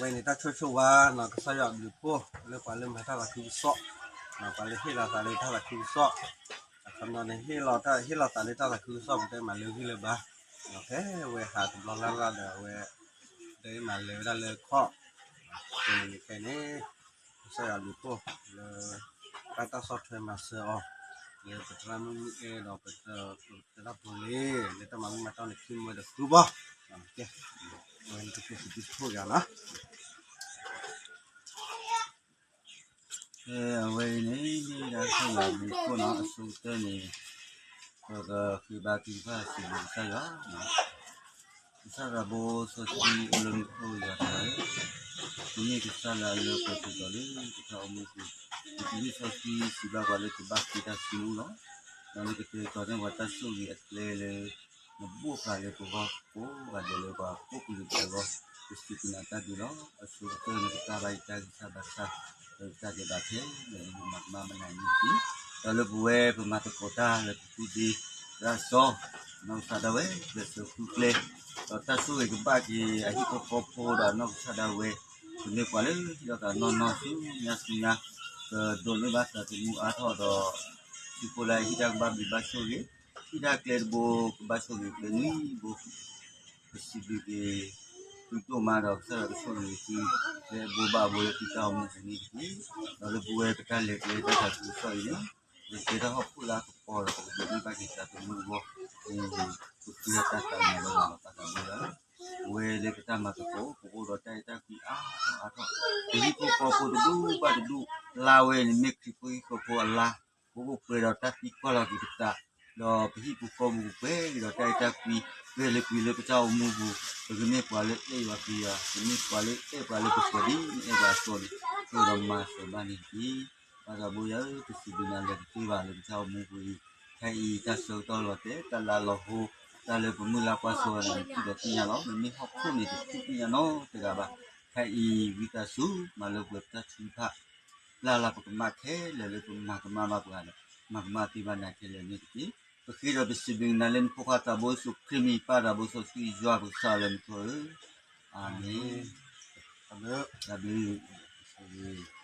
ဝဲန့ၣ်တၢ်ဆိၣ်ဂ့ၤဆိၣ်ဝါနီၤ ကစၢ်ယွၤအဘျုးအဖှိၣ် လၢပှၤလၢမၤတၢ်သးခုကစီၣ်, ပှၤလၢဟ့ၣ်လီၤသးလၢတၢ်သးခုကစီၣ်, အခီပညီန့ၣ် ဟ့ၣ်လီၤတၢ် ဟ့ၣ်လီၤသးလၢတၢ်သးခုကစီၣ် ပတဲမၤလၢဂံၢ်လၢဘါ, ဖဲဝဲဟးတဘျီလၢ်လၢ်ဒီး အဝဲ ဒၢမၤလၢဝဲဒၣ်လၢခီၣ်, အဃိန့ၣ်ခဲအံၤန့ၣ် ကစၢ်ယွၤအဘျုးအဖှိၣ်လၢ တၢ်တၢ်ဆီၣ်ထွဲမၤစၢၤအီၤ လၢပသရၣ်မုၣ်မုၣ်အဲၣ်ဒီး ပသရၣ်ဖိလ့ လၢတၢ်မၤမုာ်မၤတီၢ်န့ၣ် ခံမၢဒီးဃုဘီ, ကဲ, ဝဲန့ၣ်တၢ်ဆိၣ်ဂ့ၤဆိၣ်ဝါနီၤ, ကဲ, အဝဲအံၤန့ၣ် မ့ၢ်ဒၣ်ကစၢ်ယွၤအဘျုးအဖှိၣ်နီၤ အဆိကတၢၢ်န့ၣ် ပကဃ့ဘါထုကဖၣ်စံးဘျုးကစၢ်ယွၤ, ကစၢ်သးဘိစီဆှံအိၣ်လၢမူခိၣ်ယွၤတဂၤဧၢ, နမ့ၢ်ကစၢ်လၢအလၢပှဲၤထူးတီၤလၢပတၢ်အိၣ်မူပူၤ, နကလံာ်စီဆှံစံးဘၣ်ပှၤလၢကဘၣ်ဃ့တၢ်ဆိကမိၣ်လီၤ. ဒီးနကတဲာ်ကတီၤန့ၢ်ပှၤတၢ်ဆိၣ်ဂ့ၤအကျဲလၢ နဘိၣ်ဃာ်လၢပဂီၢ်ကိးဂၤဒဲးလၢပှၤကိးကလုာ်ဒဲးအဂီၢ်, ပစံးဘျုးနၤတၢ်ဘျုးလီၤ. အဆိကတၢၢ်နကတၢၢ်ဘၣ်ယတၢ်ဂံၢ်စၢ်ဘါစၢ်, ဒီးယတၢ်ဒဲးဘးခဲလၢာ်လၢယမၤကမၣ်မနုၤန့ၣ်တက့ၢ်. ဒီးလၢပဝဲပမၤသကိးတၢ်လၢပကူၣ်ဒ့ သရၣ်စီၤ နီၢ်ကစၢ်ဒၣ်ဝဲ ကျဲးစၢးဃုကျဲ, ဒီးတၢ်ဆိၣ်ဂ့ၤကဘၣ်က့ၤအဟံၣ်ဖိဃီဖိဒီးနီၢ်ကစၢ်ဒၣ်ဝဲ, ပမ့ၢ်ပှၤလၢဟံးထီၣ်သးနီၢ်နီၢ်ဆူညါဆူညါ, ကဒိးန့ၢ်ဘၣ်သးသမူအါထီၣ်ဒီး သုးဖိလၢဟံၣ်တၢ်ကဘၣ်ဘျုးဘၣ်ဆိၣ်ဂ့ၤ, ဟံၣ်တၢ်ကျဲတဘိကဘၣ်ဆိၣ်ဂ့ၤကျဲနွံဘိ, ပစံးဘျုးက့ၤ သုဒိၣ်မးဒီးကစၢ်ယွၤကဆိၣ်ဂ့ၤသု လၢအဘိးဘၣ်အဘိလၢသုတၢ်အိၣ်မူပူၤန့ၣ်တက့ၢ်. ဒီးလၢပဝဲပတၢ်လဲၤကျဲတၢ်သးခုကစီၣ်အံၤန့ၣ် ပကကဲထီၣ်ဟီၣ်ခိၣ်လၢအကပီၤဒီးပကဒိးန့ၢ်ဘၣ်က့ၤသးသမူအဂီၢ်, ပဃ့တၢ်သးဝံၣ်ဒီးပသးဘိလၢ ပဝဲလၢပတၢ်မၤသကိး ပအိၣ်ဒီးတၢ်အဲၣ်တၢ်ကွံအါထီၣ်အါထီၣ်, ပဟံၣ်ဖိဃီဖိတဒူၣ်ဘၣ်တဒူၣ် လၢဝဲန့ၣ်မ့ၢ်ခရံာ်ဖိဟံၣ်ဖိဃီဖိအလါ, ပအိၣ်ပှဲၤဒီးတၢ်သံကွၢ်လီၤက့ၤပသး, ဒီးပဟံၣ်ပူၤဃီပူၤပှဲၤက့ၤဒီးတၢ်အဲၣ်တၢ်ကွံ, ပှဲၤလၢကွံာ်လၢပတၢ်အိၣ်မူပူၤ, ပကမ့ၢ်ပှၤလၢအဲၣ်ယွၤကွံယွၤ, ပမ့ၢ်ပှၤလၢအဲၣ်ပှၤလၢပဃၢၤဒ်နအဲၣ်ပှၤအသိးန့ၣ်, ဃၢၤဒီးမၤစၢၤဘၣ်န့ၣ်တက့ၢ်. ပၢ်သးဘိယွၤဧၢ, ပစံးဘျုးနၤလၢကသ့ဘၣ်လၢပတၢ်အိၣ်မူပူၤအံၤ, ခဲအံၤတၢ်ဆၢကတီၢ်လီၤတဲာ် တၢ်လၢလီၤဟိ, တၢ်လၢပမုၢ်လၢ်ကွၢ်စိန့ၣ် နထံၣ်ဒီးသ့ၣ်ညါလီၤ. မ့မ့ၢ်ဟီၣ်ခိၣ်န့ၣ် တထံၣ်သ့ၣ်ညါနီတဂၤဘၣ်. ခဲအံၤဝံသးစူၤ မၤလၢပှဲၤပတၢ်ထုကဖၣ် ပျၢ်လၢပကမၣ်ခဲလၢာ်လၢပမၤကမၣ်ဘၣ်ပှၤဒီး မၤကမၣ်သ့ဘၣ်နၤခဲလၢာ်န့ၣ်တက့ၢ်. ပဃ့ဒီးပစံးဘျုးနၤလၢနဖိခွါသးဘိယ့ၣ်ၡူးခရံာ်မံၤ ပၢ်သးဘိစီဆှံယွၤပကစၢ်လၢမူခိၣ်ဧၢ, အၤမ့ၣ်. တၢ်ဘျုး, တၢ်ဘျုး, တၢ်ဘျုး.